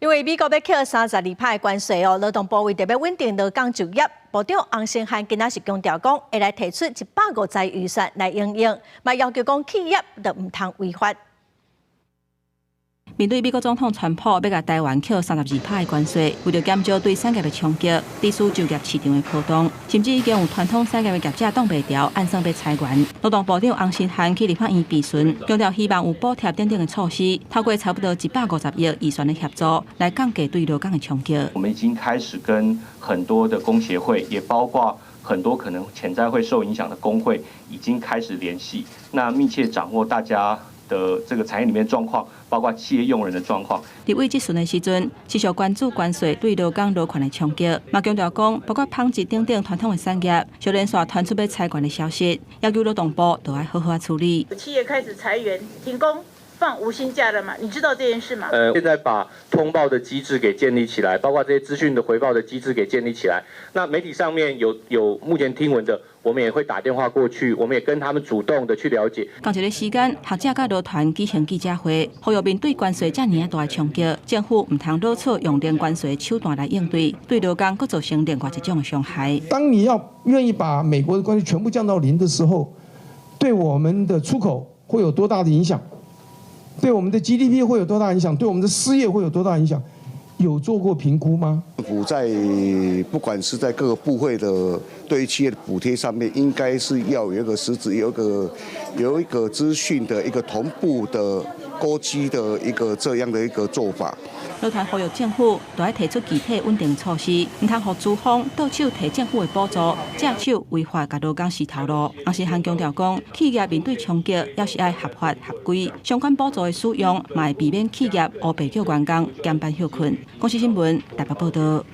因為美國欲扣32%關稅哦，勞動部為著欲穩定勞工就業，部長洪申翰今仔是強調講，會來提出150兆預算來應用，嘛要求講企業都毋通違法。面對美國總統川普欲共台灣扣32%的關稅，為著減少對產業的衝擊，致使就業市場的波動，甚至已經有傳統產業的業者擋袂牢，按算欲裁員。勞動部長洪申翰去立法院備詢，強調希望有補貼等等的措施，透過差不多150億預算的協助，來降低對勞工的衝擊。我們已經開始跟很多的工協會，也包括很多可能潛在會受影響的工會，已經開始聯繫，那密切掌握大家的這個產業裡面狀況，包括企業用人的狀況。立委質詢的時陣，持續關注關稅對勞工勞權的衝擊，嘛強調講，包括紡織等等傳統的產業，接連續傳出欲裁員的消息，要求勞動部都愛好好處理。企業開始裁員、停工、放無薪假了嘛？你知道這件事嗎？現在把通報的機制給建立起來，包括這些資訊的回報的機制給建立起來。那媒體上面有目前聽聞的，我們也會打電話過去，我們也跟他們主動的去了解。仝一个時間，學者佮勞團舉行記者會，呼籲面對關稅遮爾大的衝擊，政府毋通囉嗦用零關稅手段來應對，對勞工閣造成另外一種的傷害。當你要願意把美國的關稅全部降到零的時候，對我們的出口會有多大的影響？對我們的 GDP 會有多大影響？對我們的失業會有多大影響？有做過評估嗎？政府在不管是在各個部會的對於企業的補貼上面，應該是要有一個實質，有一個資訊的一個同步的勾稽的一個這樣的一個做法。勞團呼籲政府都愛提出具體穩定措施，毋通予資方倒手提政府的補助，藉手違法共勞工洗頭路。洪申翰強調講，企業面對衝擊，猶是愛合法合規，相關補助的使用，嘛會避免企業烏白叫員工減班歇睏。公視新聞台北報導。